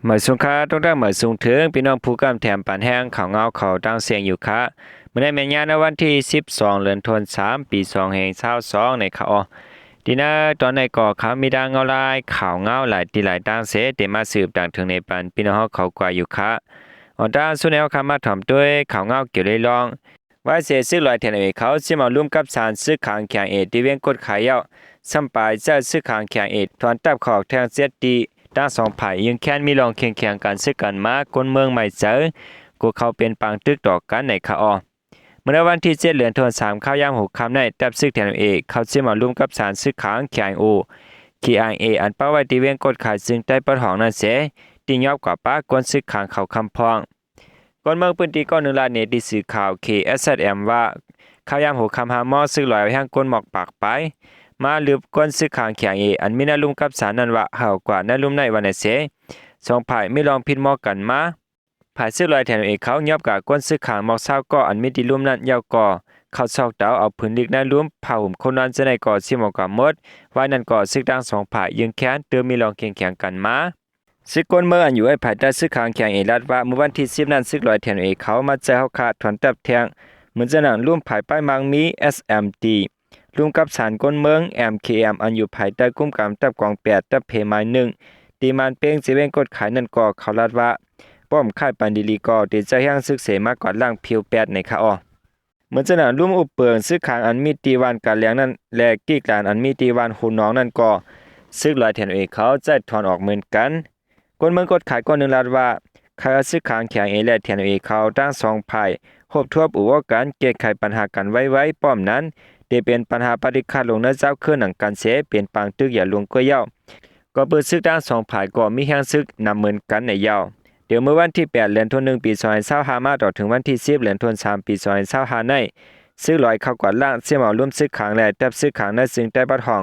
ໝາຍສູງຄ່າ ຕ້ອງໄດ້ໝາຍສູງເຖິງພີ່ນ້ອງຜູ້ກຳແຖມປັນແຮງຂ່າວເງົາເຂົ້າຕ່າງເສຍງຢູ່ຄ່າ. ມື້ນີ້ແມ່ນຍາມໃນວັນທີສິບສອງ ເດືອນທັນວາ ປີສອງພັນຊາວສອງ ໃນຄ່າ. ອໍ ທີ່ນະຕອນໃນກໍຂ້າມີດັ່ງເງົາລາຍ ຂ່າວເງົາຫຼາຍທີ່ຫຼາຍຕ່າງເສ ເຕມາສືບຕ່າງເຖິງໃນປັນພີ່ນ້ອງເຮົາເຂົ້າກວ່າຢູ່ຄ່າ. ອອນຕາສຸດແນວຂ້າມາຖອມດ້ວຍຂ່າວເງົາກ່ຽວດ້ວຍລອງ ວ່າເສ ຊຶກລາວ ທີເອັນເອ ເຂົາຊິມາລົມກັບສານຊຶກຂາງ ເຄໄອເອ ທີ່ວຽງກົດຂາຍເຍົາະ ຊຳປາຍເຈົ້າຊຶກຂາງ ເຄໄອເອ ຖອນທັບເຂົ້າແທງເຈັດຕີ ທັງສອງຝ່າຍ ຢືງແຄນມີລອງເຄງຂຽງກັນຊຶກກັນມາ ຄົນເມືອງໃໝ່ໃຈ ກໍເຂົ້າເປັນປາງຕຶກຕໍ່ກັນໃນຄ່າ. ອໍ ເມື່ອໃນວັນທີເຈັດ ເດືອນທັນວາ ຄາວຍາມຫົວຄ່ຳໃນ ທັບຊຶກ ທີເອັນເອ ເຂົາຊິມາລົມກັບສານຊຶກຂາງ ເຄໄອໂອ ເຄໄອເອ ອັນປະໄວ້ທີ່ວຽງກົດຂາຍ ຊຶ່ງໃຕ້ປະທ້ອງນັ້ນເສ ທີ່ຍອບກວ່າປະກົນຊຶກຂາງເຂົາຄຳພ້ອງ. ຄົນເມືອງພື້ນທີ່ກ້ອນໜຶ່ງລາຍໃນທີ່ສື່ຂ່າວ ເຄເອສແອມ ວ່າ ຄາວຍາມຫົວຄ່ຳຫ້າໂມງ ຊຶກລາວແຮງກົນໝອກປາກປາຍ ມາລຶບກົນຊຶກຂາງ ເຄໄອເອ ອັນມີແນວລົມກັບສານນັ້ນວ່າ ເຮົາກວ່າແນວລົມໃນວັນໃນເສ ສອງຝ່າຍມີລອງຜິດໝໍກັນມາ. ຝ່າຍຊຶກລາວ ທີເອັນເອ ເຂົາຍອບກວ່າກົນຊຶກຂາງໝອກຊາວກໍ ອັນມີທີ່ລົມນັ້ນ ເຍົາກໍເຂົ້າຊອກເຕົາ ເອົາຜືນລິກໃນລົມ ຜ້າຫົ່ມຄົນນອນ ຈະໄດ້ກໍຊິໝໍກັນໝົດ. ວ່ານັ້ນກໍຊຶກທັງສອງຝ່າຍຢືງແຄນ ຕື່ມມີລອງເຄງຂຽງກັນມາ. ຊຶກຄົນເມືອງອັນຢູ່ໃຕ້ພາຍໃຕ້ຊຶກຂາງ ເຄໄອເອ ລັດວ່າ ເມື່ອວັນທີສິບນັ້ນ ຊຶກລາວ ທີເອັນເອ ເຂົາມາເຈີເຮົາຄາດຖອນທັບແທງ ເໝືອນຈະໜັງລົມພາຍໃຕ້ມັງມີ ເອສແອມທີ ລົມກັບສານຄົນເມືອງ ເອັມເຄເອັມ ອັນຢູ່ພາຍໃຕ້ກຸມກຳທັບກອງແປດ ທັບເພໝາຍໜຶ່ງ ທີ່ມານເປັງເຊເວັງກົດຂາຍນັ້ນກໍເຂົາລັດວ່າ ປ້ອມຄ້າຍປັນດີລີກໍທີ່ຈະແຮງຊຶກເສມາກວາດລ້າງຜິວແປດໃນຄ່າ. ອໍ ເໝືອນຈະໜັງລົມອຸບເປິງຊຶກຂາງອັນມີທີ່ບ້ານກາແລງນັ້ນ ແລະ ກີກການອັນມີທີ່ບ້ານໂຮໜອງນັ້ນກໍ ຊຶກລາວ ທີເອັນເອ ເຂົາຈະຖອນອອກເໝືອນກັນ. ຄົນເມືອງກົດຂາຍຄົນໜຶ່ງລັດວ່າ ຄາວຊຶກຂາງ ເຄໄອເອ ແລະ ທີເອັນເອ ເຂົາທັງສອງຝ່າຍ ຮົບທວມອຸເວົ້າກັນແກ້ໄຂບັນຫາກັນໄວໆ ປ້ອມນັ້ນ ທີ່ເປັນບັນຫາປະຕິຂັດລົງໃນເຈົ້າຄືນໜັງກັນເສ ເປັນປາງຕຶກຢາວລົງກ້ວຍເຍົາ ກໍເປີດຊຶກທັງສອງຝ່າຍກໍມີແຮງຊຶກນຳເໝືອນກັນໃນເຍົາ. ດຽວເມື່ອວັນທີແປດ ເດືອນທັນວາ ປີສອງພັນຊາວຫ້າ ມາຕໍ່ເຖິງວັນທີສິບ ເດືອນທັນວາ ປີສອງພັນຊາວຫ້າໃນ ຊຶກລາວເຂົ້າກວາດລ້າງ ຊຶກເອົາລົມຊຶກຂາງ ແລະ ທັບຊຶກຂາງໃນເຊິ່ງໃຕ້ປະທ້ອງ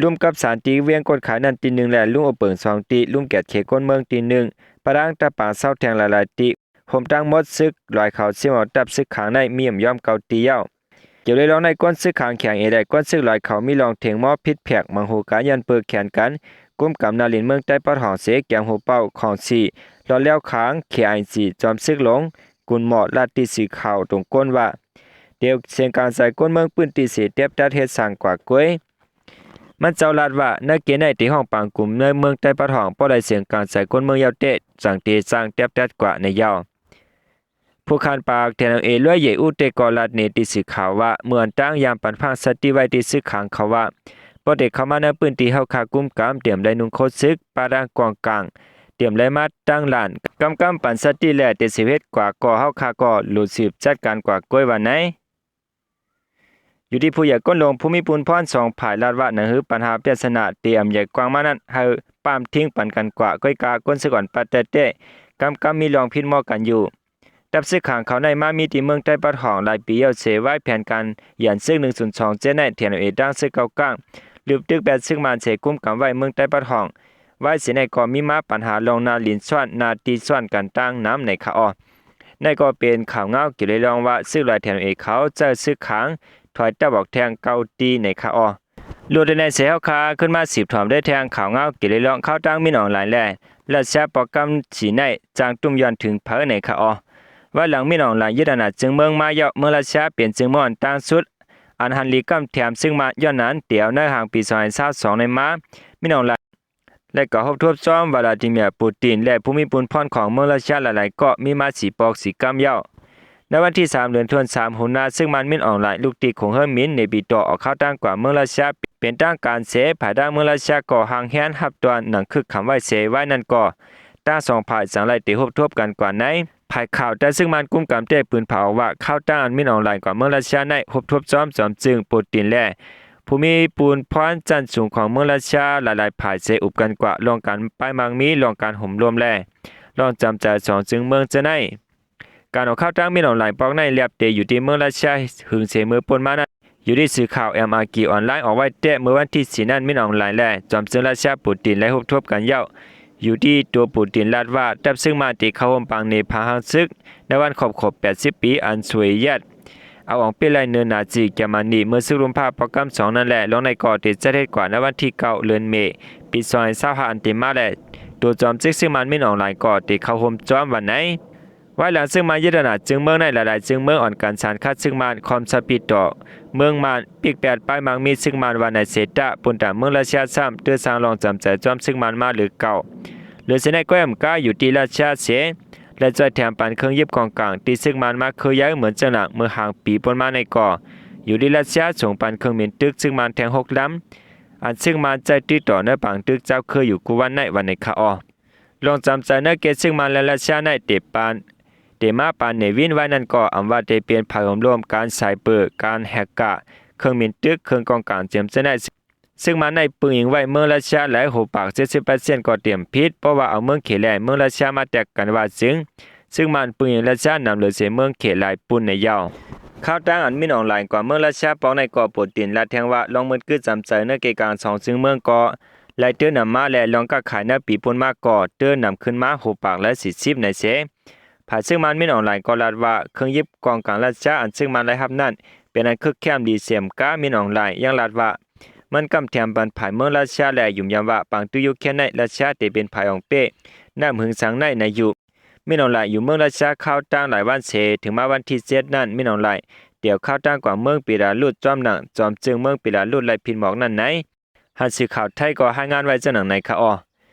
ລົມກັບສານຕີວຽງກົດຂາຍນັ້ນຕີໜຶ່ງ ແລະ ລົມອຸບເປິງສອງຕີ ລົມກຽດເຂດຄົນເມືອງຕີໜຶ່ງ ປະທັງຕະປາງເສົາແທງຫຼາຍໆຕີ ໂຮມທັງໝົດຊຶກລາວເຂົາຊິມາຈັບຊຶກຂາງໃນມີອຳຍອມເກົ້າຕີເຍົາ. ກ່ຽວເລື່ອງໃນກົນຊຶກຂາງ ເຄໄອເອ ແລະ ກົນຊຶກລາວເຂົາມີລອງເຖງມໍຜິດແຜກ ມັງໂຫການຢ້ອນເປີກແຂນກັນ ກຸມກຳນາລິນເມືອງໃຕ້ປະທ້ອງເສ ແກມໂຮເປົ້າຂອງສີ ລອດແລ້ວຂາງ ເຄໄອຊີ ຈອມຊຶກຫຼົງ ກຸນໝໍລາດຕິສື່ຂ່າວຕົງກົ້ນວ່າ ດຽວສຽງກາງໃຈຄົນເມືອງພື້ນທີ່ເສ ເຕັບຕັດເຮັດສ້າງກວ່າກວຍ ມັນເຈົ້າລາດວ່າ ໃນເກໃນທີ່ຫ້ອງປາງກຸ່ມໃນເມືອງໃຕ້ປະທ້ອງ ບໍ່ໄດ້ສຽງກາງໃຈຄົນເມືອງເຍົາເຕະ ຈັ່ງເຕຈັ່ງເຕັບຕັດກວ່າໃນເຍົາ. ຜູ້ຂານປາກ ທີເອັນເອ ລວຍເຢອູເຕະກໍລາດເນຕິສື່ຂ່າວວ່າ ເມື່ອອັນຕັ້ງຍາມປັນຟັງສະຕິໄວ້ທີ່ຊຶກຂາງເຂົາວ່າ ບໍ່ໄດ້ເຂົ້າມາໃນພື້ນທີ່ເຮົາຄາກຸມກຳ ຕຽມໄດ້ນຸ່ງໂຄດຊຶກ ປະດາງກອງກາງ ຕຽມໄດ້ມາຕັ້ງຫຼານ ກຳກຳປັນສະຕິແລ ແຕ່ຊິເຮັດກວ່າກໍເຮົາຄາກໍຫຼູດສືບຈັດການກວ່າກວຍວ່າໃນ. ຢູ່ທີ່ຜູ້ໃຫຍ່ກົ້ນລົງ ຜູ້ມີປຸນພອນສອງຝ່າຍລາດວ່າ ໜັງສືປັນຫາປຽດສະໜາທີ່ອຳໃຫຍ່ກວ້າງມານັ້ນ ໃຫ້ປ້າມຖິ້ງປັນກັນກວ່າ ກ້ອຍກາກົນສະກອນປະແຕະເຕະ ກຳກຳມີລອງຜິດໝໍກັນຢູ່. ທັບຊຶກຂາງເຂົາໃນມາມີທີ່ເມືອງໃຕ້ປະທ້ອງຫຼາຍປີແລ້ວເສ ວາຍແຜນການຢານຊຶກໜຶ່ງສູນສອງເຈັດໃນ ທີເອັນເອ ຕັ້ງຊຶກເກົ້າກ້າງ ລຶບຕຶກແປດຊຶກມານເສ ກຸມກຳໄວ້ເມືອງໃຕ້ປະທ້ອງ ວາຍເສໃນກໍມີມາປັນຫາລອງນາລິນຊ້ອນ ນາຕີຊ້ອນກັນຕ່າງນຳໃນຄະອໍ. ນັ້ນກໍເປັນຂ່າວເງົາກ່ຽວເລື່ອງວ່າ ຊຶກລາຍ ທີເອັນເອ ເຂົາເຈົ້າຊຶກຂາງ ຖອຍທັບອອກແທງເກົ້າຕີໃນຄະອໍ. ໂລດໃນໃນເສເຮົາຄາ ຂຶ້ນມາສືບຖອມໄດ້ແທງຂ່າວເງົາກ່ຽວເລື່ອງຂ່າວທາງມິນອອນລາຍ ແລະ ຣັດເຊຍປອກກຳຈີນໃນ ຈ້າງຕຸ້ມຍ້ອນເຖິງໃຜໃນຄະອໍ. ວ່າຫຼັງມິນອອນລາຍຍຶດອຳນາດເຈີງເມືອງມາແລ້ວ ເມືອງຣັດເຊຍເປັນເຈີງເມືອງອັນຕ່າງສຸດ ອັນຫັນຫຼີກຳແຖມຊຶກມາ ຍ້ອນນັ້ນ ແຕ່ເອົາໃນຫາງປີສອງພັນຊາວສອງໃນມາ ມິນອອນລາຍ ແລະ ກໍພົບທວບຊ້ອມວາລາດີເມຍ ປູຕິນ ແລະ ຜູ້ມີປຸນພອນຂອງເມືອງຣັດເຊຍຫຼາຍໆກໍມີມາສີປອກສີກຳແລ້ວ. ໃນວັນທີສາມ ເດືອນທັນສາມ ຫົວໜ້າຊຶກມານມິນອອນລາຍ ລູກຕິດຂອງເຮີນມິນ ເນປີໂຕ ອອກຂ່າວທາງການເມືອງຣັດເຊຍເປັນທາງການເສ ພາຍທາງເມືອງຣັດເຊຍກໍຫ່າງແຮນຮັບຕ້ອນໜັງຄຶກຄຳໄວ້ເສ ວາຍນັ້ນກໍ ທັງສອງຝ່າຍຈັ່ງໄດ້ໄປພົບທວບກັນກວ່າໃນ. ພາຍຂ່າວ ແຕ່ຊຶກມານກຸມກຳແຕ້ປືນເຜົາອອກວ່າ ຂ່າວທາງອັນມິນອອນລາຍກວ່າເມືອງຣັດເຊຍໃນ ພົບທວບຊ້ອມຈອມຈຶງ ປູຕິນ ແລະ ຜູ້ມີປຸນພອນຊັ້ນສູງຂອງເມືອງຣັດເຊຍຫຼາຍໆຝ່າຍເສ ອຸບກັນກວ່າລອງການປ້າຍໝາກມີ ລອງການໂຫມລົມ ແລະ ລອງຈຳໃຈສອງເຈີງເມືອງເຈີໃນ. ການອອກຂ່າວທາງມິນອອນລາຍປອກໃນແລບເຕຢູ່ທີ່ເມືອງຣັດເຊຍຫຶງເສເມື່ອປົນມານັ້ນ ຢູ່ທີ່ສື່ຂ່າວ ເອັມອາ ອອນລາຍອອກໄວ້ແຕ່ເມື່ອວັນທີສີ່ນັ້ນ ມິນອອນລາຍ ແລະ ຈອມເຈີງຣັດເຊຍ ປູຕິນ ໄດ້ພົບທວບກັນແລ້ວ. ຢູ່ທີ່ໂຕປູຕິນລາດວ່າ ທັບຊຶກມານທີ່ເຂົ້າຮ່ວມປາງເນພາງຮັງຊຶກ ໃນວັນຄົບຮອບແປດສິບປີ ອັນໂຊວຽດ ເອົາອອງເປັນໄລເນີນາຊີເຢຍມານີ ເມື່ອຊຶກໂລມພາກປອກກຳສອງນັ້ນແຫຼະ ລອງໃນກໍໄດ້ຈັດເຮັດກວ່າໃນວັນທີເກົ້າ ເດືອນເມ ປີສອງພັນຊາວຫ້າ ອັນທີ່ມາ ແລະ ໂຕຈອມເຈັກຊຶກມານມິນອອງລາຍກໍໄດ້ເຂົ້າຮ່ວມຈອມວ່າໃນ. ພາຍຫຼັງຊຶກມານຍຶດອຳນາດເຈີເມືອງໃນຫຼາຍໆເຈີເມືອງ ອ່ອນການສານຄັດຊຶກມານຄວາມຊອບປິດຕໍ່ເມືອງມານ ປີກແປດປ້າຍມັກມີຊຶກມານວ່າໃນເສຕະ ປຸນຕາເມືອງຣັດເຊຍຊ້ຳ ຕື້ສ້າງລອງຈຳໃຈຈອມຊຶກມານມາຫຼືເກົ່າ ຫຼືເສນາກ້ອຍອຳກາຢູ່ທີ່ຣັດເຊຍເສ ແລະ ຊ່ວຍແຖມປັນເຄື່ອງຍຶດກອງກາງທີ່ຊຶກມານມາຄືໃຫຍ່ເໝືອນເຈົ້າໜັງເມື່ອຫ້າປີປົນມາໃນກໍ ຢູ່ທີ່ຣັດເຊຍສົ່ງປັນເຄື່ອງບິນຕຶກຊຶກມານແທງຫົກລຳ ອັນຊຶກມານໃຊ້ຕິດຕໍ່ໃນປາງຕຶກເຈົ້າຄືຢູ່ກູວັນໃນວັນໃນຄະອໍ. ລອງຈຳໃຈໃນເຂດຊຶກມານແລະຣັດເຊຍໃນເຕປານ ເຕມາປານເນວິນໄວ້ນັ້ນກໍອຳວ່າໄດ້ເປັນພາກຮ່ວມການໄຊເປີ ການແຮັກກາ ເຄື່ອງບິນຕຶກ ເຄື່ອງກອງກາງເຕມໃຈໃນ ຊຶກມານໃນປຶງອີງໄວ້ເມືອງຣັດເຊຍແລະໂຮປາກເຈັດສິບເປີເຊັນກໍຕຽມຜິດ ເພາະວ່າເອົາເມືອງເຂດແລະເມືອງຣັດເຊຍມາແຕກກັນວ່າຈຶ່ງ ຊຶກມານປຶງອີງຣັດເຊຍນຳເລີເສເມືອງເຂດຫຼາຍປຸນໃນຍາວ. ຂ່າວຕ່າງອັນມິນອອງລາຍກວ່າເມືອງຣັດເຊຍປອກໃນກໍໂປຣຕີນລັດແທງວ່າລອງມືດກືດຈຳໃຈໃນເກກາງສອງຊຶງເມືອງກໍ ໄລ່ເຕີນນຳມາ ແລະ ລອງຄ້າຂາຍໃນປີປົນມາກໍເຕີນນຳຂຶ້ນມາຫົກປາກແລະສີ່ສິບໃນເສ. ຝ່າຍຊຶກມານມິນອອງລາຍກໍລາດວ່າ ເຄື່ອງຍຶດກອງກາງຣັດເຊຍອັນຊຶກມານໄດ້ຮັບນັ້ນ ເປັນອັນຄຶກແຄມດີເສມກາ. ມິນອອງລາຍຍັງລາດວ່າ ມັນກຳແຖມບັນພາຍເມືອງຣັດເຊຍ ແລະ ຢືນຢັນວ່າປາງຕຶກຢູເຄຣນໃນຣັດເຊຍໄດ້ເປັນພາຍອອງເປ້ ນຳຫຶງສັງໃນໃນຢູ່. ມິນອອງລາຍຢູ່ເມືອງຣັດເຊຍຂ່າວຕ່າງຫຼາຍວັນເສ ເຖິງມາວັນທີເຈັດນັ້ນ ມິນອອງລາຍດຽວຂ່າວຕ່າງກວ່າເມືອງເປລາຣຸດ ຈອມໜັງ ຈອມເຈີງເມືອງເປລາຣຸດໄລ່ພິນໝອກນັ້ນໃນ ຫັ້ນສື່ຂ່າວໄທກໍລາຍງານໄວ້ຈັ່ງໜັງໃນຄະອໍ.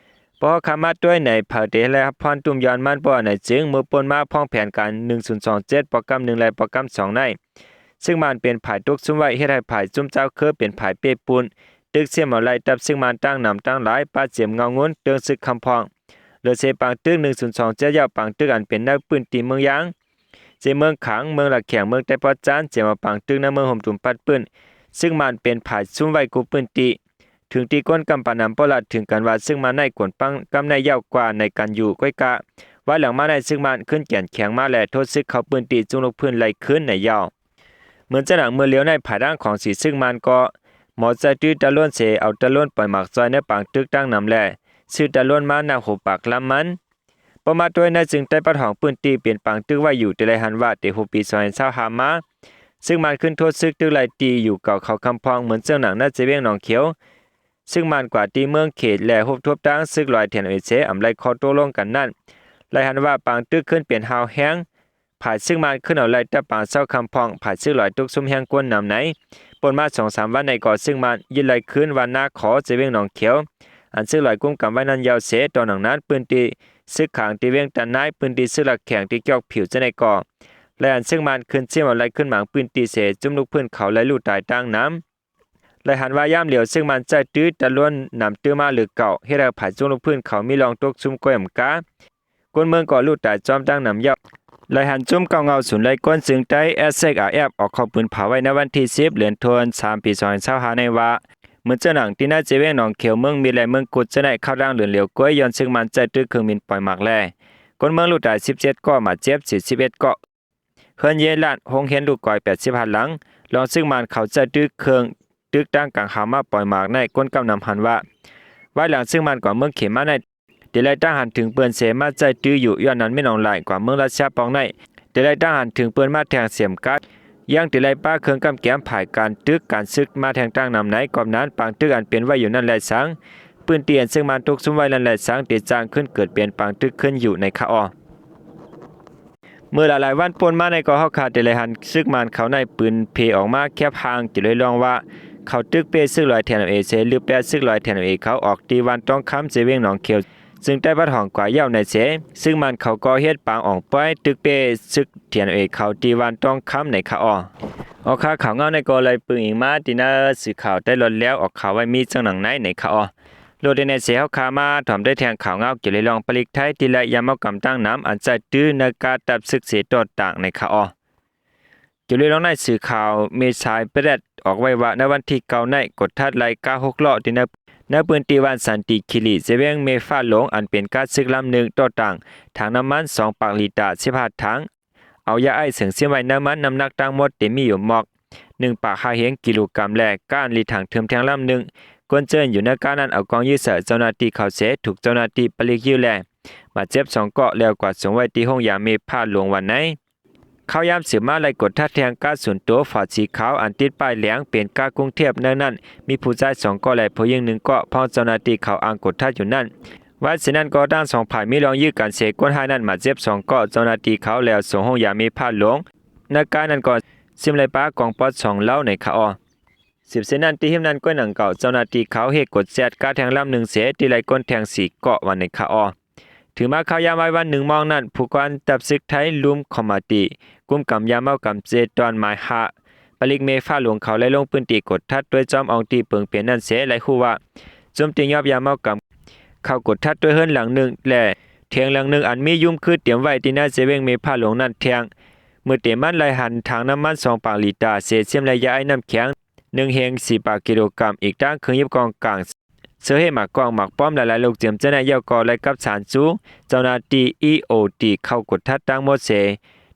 ພໍເຮົາຄຳມາດ້ວຍໃນ ເຜີາເຕໄດ້ຮັບພອນຕຸ້ມຍ້ອນມັນບໍ່ໃນຈຶ່ງ ເມື່ອປົນມາພ້ອງແຜນການໜຶ່ງສູນສອງເຈັດ ປອກກຳໜຶ່ງ ແລະ ປອກກຳສອງໃນ ຊຶກມານເປັນຝ່າຍຕົກຊຸມໄວ້ ເຮັດໃຫ້ຝ່າຍຊຸມເຈົ້າຄືເປັນຝ່າຍເປ້ປຸ້ນ ຕຶກຊຽມເອົາໄລ່ທັບຊຶກມານຕັ້ງນຳຕັ້ງຫຼາຍ ປະເຈັມເງົາງຸນເຕີງຊຶກຄຳພອງ ເຫຼືອເສປາງຕຶກໜຶ່ງສູນສອງເຈັດ ແລ້ວປາງຕຶກອັນເປັນໃນພື້ນທີ່ເມືອງຢາງ ເຊັ່ນເມືອງຂາງ ເມືອງລະແຂງ ເມືອງໄຕ້ປອດຈານ ເຈັມເອົາປາງຕຶກໃນເມືອງໂຮມຕຸມປັດປືນ ຊຶກມານເປັນຝ່າຍຊຸມໄວ້ກຸບພື້ນທີ່. ເຖິງທີ່ຄົນກຳປານຳບໍ່ລະເຖິງກັນວ່າຊຶກມານໃນກວນປັງກຳໃນຍາວກວ່າໃນກັນຢູ່ ກ້ອຍກະ ວາຍຫຼັງມາໃນຊຶກມານຂຶ້ນແກ່ນແຂງມາ ແລະ ໂທດຊຶກເຂົ້າພື້ນທີ່ຈຸ້ງລຸກພື້ນໄລ່ຄືນໃນຍາວ. ເໝືອນຈະໜັງເມື່ອລຽວໃນພາຍຫຼັງຂອງສີຊຶກມານກໍໝໍໃຈຕື້ຕະໂລນເສ ເອົາຕະໂລນປ່ອຍໝາກຈອຍໃນປາງຕຶກຕັ້ງນຳ ແລະ ຊື້ຕະໂລນມານັບຫົກປາກລຳມັນ. ປະມາດດ້ວຍໃນຈຶ່ງໄຕ້ປະທ້ອງພື້ນທີ່ເປັນປາງຕຶກໄວ້ຢູ່ ທີ່ໄດ້ຫັນວ່າແຕ່ຫົວປີສອງພັນຊາວຫ້າມາ ຊຶກມານຂຶ້ນໂທດຊຶກຕຶກໄລ່ຕີຢູ່ເກົ່າເຂົ້າຄຳພອງ ເໝືອນເຈົ້າໜັງໃນຈະວຽງໜອງຂຽວ ຊຶກມານກວ່າຕີເມືອງເຂດ ແລະ ຮົບທົບທາງຊຶກລອຍ TNLA ເສ ອຳໄລຂໍ້ຕົກລົງກັນນັ້ນ ໄລ່ຫັນວ່າປາງຕຶກຂຶ້ນເປັນຮາວແຮງ ຝ່າຍຊຶກມານຂຶ້ນເອົາໄລ່ຕະປາງເຊົາຄຳພອງ ຝ່າຍຊຶກລອຍຕົກຊຸມແຮງກວ່ານຳໃນ ປົນມາສອງສາມວັນໃນກໍຊຶກມານຍຶດໄລ່ຄືນວັນນາຂໍ ຈະວຽງໜອງຂຽວ ອັນຊຶກລອຍກຸມກຳໄວ້ນັ້ນຍາວເສ ຕໍ່ໜັງນັ້ນພື້ນທີ່ຊຶກຂາງທີ່ວຽງຕານາຍ ພື້ນທີ່ຊຶກລະແຂງທີ່ຈອກຜິວຈະໃນກໍ ແລະ ອັນຊຶກມານຂຶ້ນຊຽມເອົາໄລ່ຂຶ້ນໝາງພື້ນທີ່ເສ ຈຸ້ມລຸກພື້ນເຂົາໄລ່ລູກຕາຍຕາງນຳ ໄລ່ຫັນວ່າຍາມຫຼຽວຊຶກມານໃຈຕື້ຕະລວນນຳຕື່ມາຫຼືເກົ່າ ເຮັດໃຫ້ຝ່າຍຈຸ້ມລຸກພື້ນເຂົາມີລອງຕົກຊຸມກ້ອຍອຳກາ ຄົນເມືອງກໍລູກຕາຍຈອມຕັ້ງນຳເຍົາະ ໄລ່ຫັນຈຸ້ມເກົ່າເງົາສູນໄລ່ກົ້ນຈຶ່ງໄຕ້ SSRF ອອກເຂົ້າປືນເຜົາໄວ້ໃນວັນທີສິບ ເດືອນໂທນສາມ ປີສອງພັນຊາວຫ້າໃນວ່າ ເໝືອນເຈົ້າໜັງທີ່ໃນຈະວຽງໜອງຂຽວ ເມືອງມີ ແລະ ເມືອງກຸດຈະໄດ້ເຂົ້າທາງເດີນຫຼຽວກ້ວຍ ຍ້ອນຊຶກມານໃຈຕື້ເຄື່ອງບິນປ່ອຍໝາກແລ ຄົນເມືອງລູກຕາຍສິບເຈັດກໍ ບາດເຈັບສີ່ສິບເອັດກໍ ເຮືອນເຍນລ້ານ ໂຮງຮຽນລູກກອຍແປດສິບຫ້າຫຼັງ ລອງຊຶກມານເຂົ້າໃຈຕື້ເຄື່ອງຕຶກຕັ້ງກາງຫາວມາປ່ອຍໝາກໃນ ຄົນກຳນຳຫັນວ່າ ວາຍຫຼັງຊຶກມານກວ່າເມືອງເຂມາໃນ ທີ່ໄດ້ຕັ້ງຫັນເຖິງເປີ້ນເສມາໃຈຕື້ຢູ່ ຍ້ອນນັ້ນມິນອອງລາຍກວ່າເມືອງລາຊຽປອງໃນ ທີ່ໄດ້ຕັ້ງຫັນເຖິງເປີ້ນມາແທງເສມກັດ ຍັງທີ່ໄດ້ປະເຄື່ອງກຳແກມຝ່າຍການຕຶກການຊຶກມາແທງຕັ້ງນຳໃນ ກອບນັ້ນປາງຕຶກອັນເປັນໄວ້ຢູ່ນັ້ນແລະສັງ ພື້ນທີ່ອັນຊຶກມານຕົກຊຸມໄວ້ນັ້ນແລະສັງ ທີ່ສ້າງຂຶ້ນເກີດເປັນປາງຕຶກຂຶ້ນຢູ່ໃນຄະອໍ. ເມື່ອຫຼາຍໆວັນປົນມາໃນກໍເຮົາຄາດໄດ້ໄລ່ຫັນຊຶກມານເຂົາໃນປືນເພອອກມາແຄບຫ່າງ ຈະໄດ້ລອງວ່າ ເຂົາຕຶກເປ້ຊຶກລອຍ TNLA ເສ ຫຼືແປຊຶກລອຍ TNLA ເຂົາອອກທີ່ວັນຕ້ອງຄຳ ເຊວຽງໜອງຂຽວ ຊຶ່ງໄດ້ບັດຫ້ອງກວ່າເຍົາະໃນເສ ຊຶກມານເຂົາກໍເຮັດປາງອອງປ່ອຍ ຕຶກເປ້ຊຶກ TNLA ເຂົາທີ່ວັນຕ້ອງຄຳໃນຄະອໍ. ອອກຂ່າວ ຂ່າວເງົາໃນກໍໄລ່ປຶງອີງມາທີ່ໜ້າສື່ຂ່າວໄຕ້ລອດແລ້ວ ອອກຂ່າວໄວ້ມີຈັ່ງໜັງໃນໃນຄະອໍ. ໂລດໃນເສເຮົາຄາມາຖອມໄດ້ແທງຂ່າວເງົາກ່ຽວເລື່ອງປະລິກໄທ ທີ່ໄລ່ຢາມເອົາກຳຕັ້ງນຳ ອັນໃຈຕື້ໃນການຕັບຊຶກເສຕໍ່ຕ່າງໃນຄະອໍ. ກ່ຽວເລື່ອງໃນສື່ຂ່າວເມຊາຍແປດອອກໄວ້ວ່າ ໃນວັນທີເກົ້າໃນ ກົດທັດໄລ່ກາຫົກລໍ້ທີ່ໃນ ໃນພື້ນທີ່ບ້ານສັນຕິຄີລີ ເຊວຽງເມຟາຫຼວງ ອັນເປັນກາຊຶກລຳໜຶ່ງຕໍ່ຕ່າງ ຖັງນ້ຳມັນສອງປາກລີຕາ ສິບຫ້າຖັງ ເອົາຢາໄອເຊິ່ງຊຽມໄວ້ໃນມັນ ນ້ຳໜັກທັງໝົດທີ່ມີຢູ່ໝອກ ໜຶ່ງປາກຫ້າເຮງກິໂລກຣາມ ແລະ ການລີຖັງເທີມແທງລຳໜຶ່ງ ຄົນເຈີນຢູ່ໃນການນັ້ນເອົາກ້ອງຢື້ໃສ່ເຈົ້າໜ້າທີ່ເຂົາເສ ຖືກເຈົ້າໜ້າທີ່ປະລິກຢື້ແລະ ບາດເຈັບສອງເກາະ ແລ້ວກວາດສົ່ງໄວ້ທີ່ໂຮງຢາເມພາດຫຼວງວັນໃນ. ຂ່າວຍາມສືບມາໄດ້ກວດທັດແທງກາສູນໂຕຝາສີຂາວ ອັນຕິດປ້າຍແຫຼງເປັນກາກຸງເທບ ໃນນັ້ນມີຜູ້ຊາຍສອງເກາະ ແລະ ຜູ້ຍິງໜຶ່ງເກາະ ພອງເຈົ້າໜ້າທີ່ເຂົາອ່າງກວດທັດຢູ່ນັ້ນ ວ່າເຊັ່ນນັ້ນກໍ ທັງສອງຝ່າຍມີເລື່ອງຢື້ກັນເສຍ ຄົນຮ້າຍນັ້ນບາດເຈັບສອງເກາະ. ເຈົ້າໜ້າທີ່ເຂົາແລ້ວສົ່ງໂຮງຢາເມພາດຫຼວງ. ໃນການນັ້ນກໍ ຊິມໄດ້ປາກອງປອດສອງເຫຼົ່າໃນຂະອໍ. ສິບເຊັ່ນນັ້ນ ທີ່ຮິມນ້ຳຫ້ວຍໜອງເກົ່າ ເຈົ້າໜ້າທີ່ເຂົາເຮັດກົດແຊດກາແທງລຳໜຶ່ງເສ ທີ່ໄດ້ຄົນແທງສີ່ເກາະວ່າໃນຂະອໍ. ຖືມາເຂົ້າຍາມວາຍວັນໜຶ່ງໂມງນັ້ນ ຜູ້ກອງທັບສຶກໄທ ລຸມຄອມມາຕີ ກຸມກຳຢາເມົາກຳເຈຕອນໝາຍຫ້າ ປະລິກເມພາດຫຼວງເຂົາໄດ້ລົງພື້ນທີ່ກວດທັດດ້ວຍຈອມອ່ອງທີ່ເປິງເປັນນັ້ນເສ ໄດ້ຮູ້ວ່າ ຊຸມທີ່ຍອບຢາເມົາກຳ ເຂົ້າກວດທັດດ້ວຍເຮືອນຫຼັງໜຶ່ງ ແລະ ຖຽງຫຼັງໜຶ່ງ ອັນມີຢູມຄືຕຽມໄວ້ທີ່ໃນເຊເວັງເມພາດຫຼວງນັ້ນແທງ. ເມື່ອເຕະມັນໄດ້ຫັນຖັງນ້ຳມັນສອງປາກລີຕາເສ ຊິມໄດ້ຢາໄອນ້ຳແຂງໜຶ່ງເຮັງສີ່ປາກກິໂລກຣາມ ອີກທັງເຄື່ອງຫຍິບຂອງກາງ ເສື້ອເຮໝາກກ້ອງ ໝາກປ້ອມ ແລະ ຫຼາຍໆລູກຈິ້ມ ຈະໄດ້ຢາວກໍໄດ້ກັບສານສູ່ເຈົ້າໜ້າທີ່ ອີ ໂອ ທີ່ເຂົ້າກວດທັດທັງໝົດເສ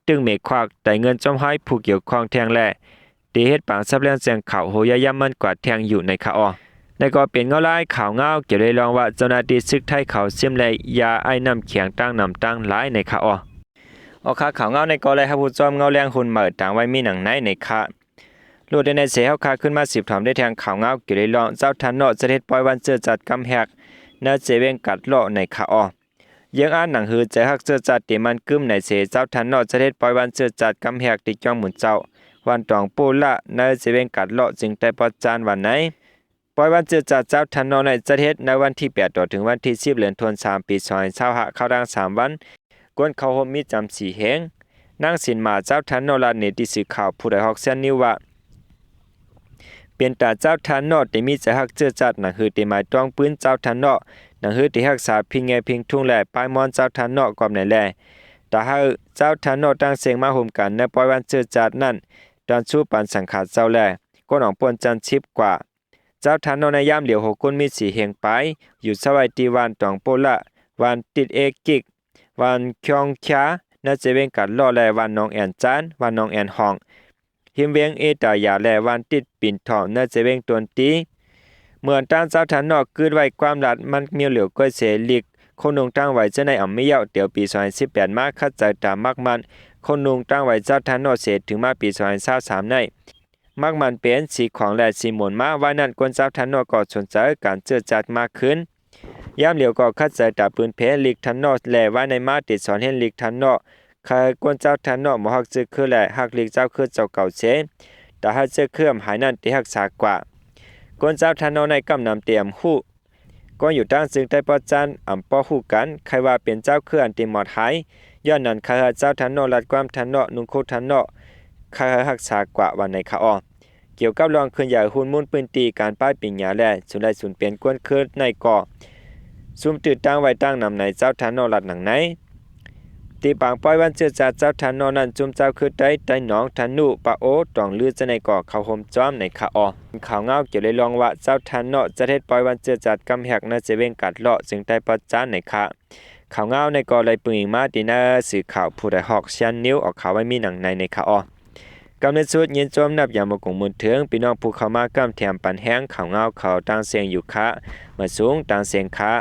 ຕຶງເມຄວັກ ໄດ້ເງິນຈອມຮ້າຍຜູ້ກ່ຽວຂ້ອງແທງ ແລະ ທີ່ເຮັດປາງສັບເລື່ອງແຈ້ງຂ່າວ ໂຫຢາຢາມມັນກວາດແທງຢູ່ໃນຂະອໍ. ນັ້ນກໍເປັນເງົາລາຍຂ່າວເງົາກ່ຽວໃນເລື່ອງວ່າ ເຈົ້າໜ້າທີ່ຊຶກໄທເຂົາຊິມໄດ້ຢາໄອນ້ຳແຂງຕັ້ງນ້ຳຕັ້ງຫຼາຍໃນຂະອໍ. ອອກຂ່າວ ຂ່າວເງົາໃນກໍໄດ້ຮັບຮູ້ຈອມເງົາແລງຮຸ່ນໃໝ່ຕາງໄວ້ມີໜັງໃນໃນຂະ. ໂລດໃນໃນເສ ເຮົາຄາຂຶ້ນມາສືບຖອມໄດ້ແທງຂ່າວເງົາກ່ຽວໃນເລື່ອງ ຊາວທ່ານນອກຈະເຮັດປ່ອຍວັນເຊື້ອຊາດກຳແຮກ ໃນເຊເວັງກາດເລາະໃນຂະອໍ. ເຍືອງອ່ານໜັງສືໃຈຮັກເຊື້ອຊາດເຕມັນກຶມໃນເສ ຊາວທ່ານນອກຈະເຮັດປ່ອຍວັນເຊື້ອຊາດກຳແຮກທີ່ຈອງໝູນເຈົ້າ ວັນຕອງໂປລະ ໃນເຊເວັງກາດເລາະ ຈຶ່ງໄດ້ປອດຈານວັນໃນ. ປ່ອຍວັນເຊື້ອຊາດຊາວທ່ານນອກໃນຈະເຮັດໃນວັນທີແປດຕໍ່ເຖິງວັນທີສິບ ເດືອນໂທນສາມ ປີສອງພັນຊາວຫ້າ ເຂົ້າທັງສາມວັນ ກວນເຂົ້າໂຮມມີຈຳສີ່ເຮງ. ນາງສິນມາ ຊາວທ່ານນອກ ລັດເນຕິສື່ຂ່າວຜູ້ໄດ້ຮອກແຊນນິວວ່າ ເປັນຕາຊາວທ່ານນອກທີ່ມີໃຈຮັກເຊື້ອຊາດ ໜັງຮືທີ່ໝາຍຕ້ອງປືນຊາວທ່ານນອກ ໜັງຮືທີ່ຮັກສາພິງແງ່ພິງທຸງ ແລະ ປ້າຍມອນຊາວທ່ານນອກກອບໃນແລ ຕາເຮົາຊາວທ່ານນອກຕ່າງເສັງມາໂຮມກັນໃນປ່ອຍວັນເຊື້ອຊາດນັ້ນ ຕອນຊູປັນສັງຂາເຈົ້າແລ ກົນອອງປ່ນຈັນສິບກວ່າ ເຈົ້າທ່ານນອກໃນຍາມຫຼຽວຫົກຄົນມີສີ່ເຮງປາຍ ຢູ່ສະໄວທີ່ວັນຕອງໂປລະ ວັນຕິດເອກິກ ວັນຄຽງຄຽ ໃນເຊເວັງກາດເລາະ ແລະ ວັນໜອງແອນຈານ ວັນໜອງແອນຫ້ອງ ຮິມເວັງເອຕາຢາ ແລະ ວັນຕິດປິນທອງ ໃນເຊເວັງຕົນຕີ. ເມື່ອຕາງເຈົ້າທ່ານນອກກຶດໄວ້ຄວາມລັດມັນມີຫຼຽວກ້ອຍເສ ລິກຄົນນຸ່ງຕັ້ງໄວ້ຈະໃນອຳມີເຍົາ ແຕ່ປີສອງພັນສິບແປດມາ ຂັດໃຈຕາມັກໝັ້ນຄົນນຸ່ງຕັ້ງໄວ້ເຈົ້າທ່ານນອກເສ ເຖິງມາປີສອງພັນຊາວສາມໃນ ມັກໝັ້ນເປັນສີຂອງ ແລະ ສີໝົນມາ ວາຍນັ້ນຄົນຊາວທ່ານນອກກໍສົນໃຈການເຊື້ອຊາດມາກຂຶ້ນ. ຍາມຫຼຽວກໍຂັດໃຈຕາປືນເພລິກທ່ານນອກ ແລະ ວາຍໃນມາຕິດສອນເຫັນລິກທ່ານນອກ ໃຄຄົນຊາວທ່ານນອກບໍ່ຮັກເຊື້ອຄື ແລະ ຮັກລິກເຈົ້າຄືເຈົ້າເກົ່າເສ ຕາຮັກເຊື້ອຄືຫາຍນັ້ນທີ່ຮັກສາກວ່າ ຄົນຊາວທ່ານນອກໃນກຳນຳຕຽມຮູ້ ກໍຢູ່ຕ່າງຈຶ່ງໄດ້ປອດຈານອຳປໍຮູ້ກັນ ໃຄວ່າເປັນເຈົ້າຄືອັນຕິໝອດຫາຍ ຍ້ອນນັ້ນ ໃຄເຮົາເຈົ້າທ່ານນອກລັດຄວາມທ່ານນອກ ນຸ່ງໂຄທ່ານນອກ ໃຄເຮົາຮັກສາກວ່າ ວ່າໃນຂະອໍ. ກ່ຽວກັບເລື່ອງຂຶ້ນຢາຍຮຸ່ນມູນພື້ນທີ່ ການປ້າຍປິງຍາ ແລະ ສູນໄດ້ສູນເປັນກວນຄືນໃນກໍ ຊຸມຕື້ຕາງໄວ້ຕັ້ງນຳໃນເຈົ້າທ່ານນອກລັດໜັງໃນ ທີ່ປາງປ່ອຍວັນເຊື້ອຊາດເຈົ້າທ່ານນອກນັ້ນ ຊຸມເຈົ້າຄືໄຕ ໄຕໜອງ ທະນຸ ປະໂອ ຕອງລື ຈະໃນກໍເຂົ້າໂຮມຈອມໃນຂະອໍ. ຂ່າວເງົາກ່ຽວໃນເລື່ອງວ່າ ເຈົ້າທ່ານນອກຈະເຮັດປ່ອຍວັນເຊື້ອຊາດກຳແຮກໃນເຊເວັງກາດເລາະ ຈຶ່ງໄດ້ປອດຈານໃນຂະ ຂ່າວເງົາໃນກໍໄດ້ປຶງອີງມາທີ່ໜັງສືຂ່າວຜູ້ໄດ້ຮອກແຊນນິວ ອອກຂ່າວໄວ້ມີໜັງໃນໃນຂະອໍ. ກຳໃນສຸດ ຍິນຊົມນັບຢາມບໍ່ກົງໝູນເຖິງ ພີ່ນ້ອງຜູ້ເຂົ້າມາກຳແຖມປັນແຮງຂ່າວເງົາເຂົາຕ່າງເສັງຢູ່ຂະ ມາສູງຕ່າງເສັງຂະ.